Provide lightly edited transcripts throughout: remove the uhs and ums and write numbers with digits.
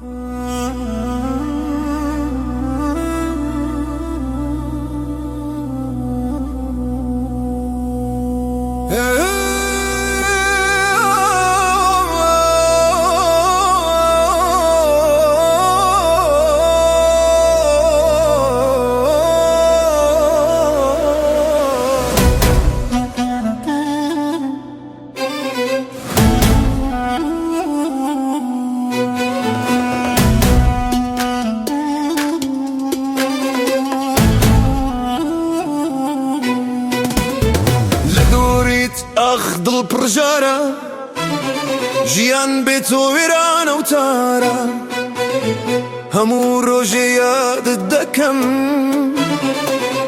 لە دووریت ئاخ دڵ پڕژارە، ژیان بێ تۆ وێرانە و تارە. هەموو ڕۆژێ یادت دەکەم،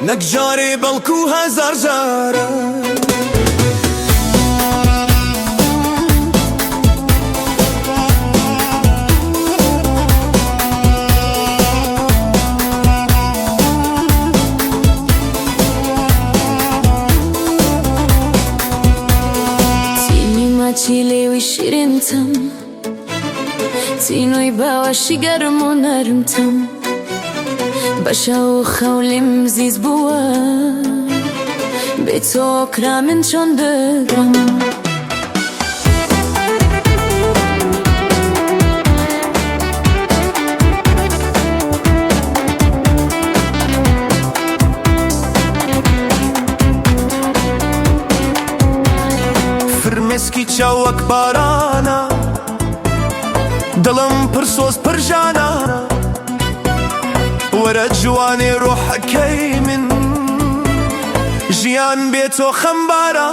نەک جارێ بەڵکو هەزار جارە. تینووی ماچی لێوی شیرینتم، تینووی باوەشی گەرم و نەرمتم. بە شەو و خەو لێم زیز بووە، بێ تۆ کرا من چۆن بگرم؟ فرمێسکی چاو وەک بارانە، دڵم پڕ سۆز پڕ ژانە. وەرە جوانێ ڕۆحەکەی من، ژیان بێ تۆ خەمبارە.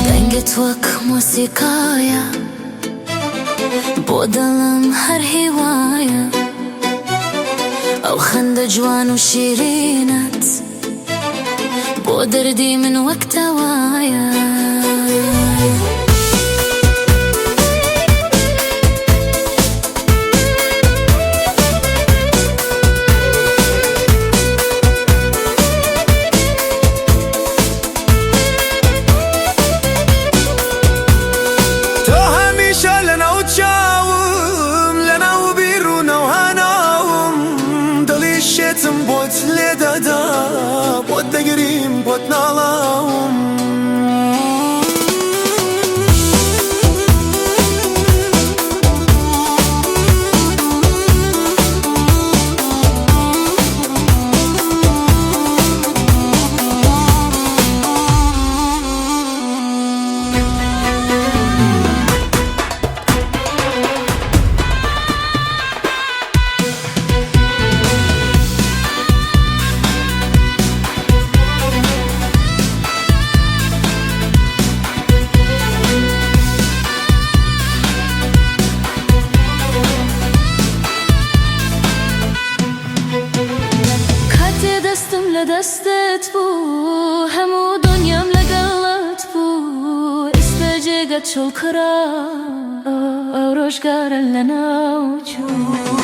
دەنگت وەک مۆسیقایە، بۆ دڵم هەر هیوایە. ئەو خەندە جوان و شیرینەت بۆ دەردی من وەک دەوایە. تۆ هەمیشە لەناو چاوم، لەناو بیر و ناو هەناوم. دڵی شێتم بۆت لێدەدا، بۆت دەگریم، بۆت ناڵاوم. کاتێ دەستم لە دەستت بوو، هەموو دنیام لەگەڵت بوو. ئێستا جێگە چۆڵ کرا، ئەو ڕۆژگارە لەناو چوو.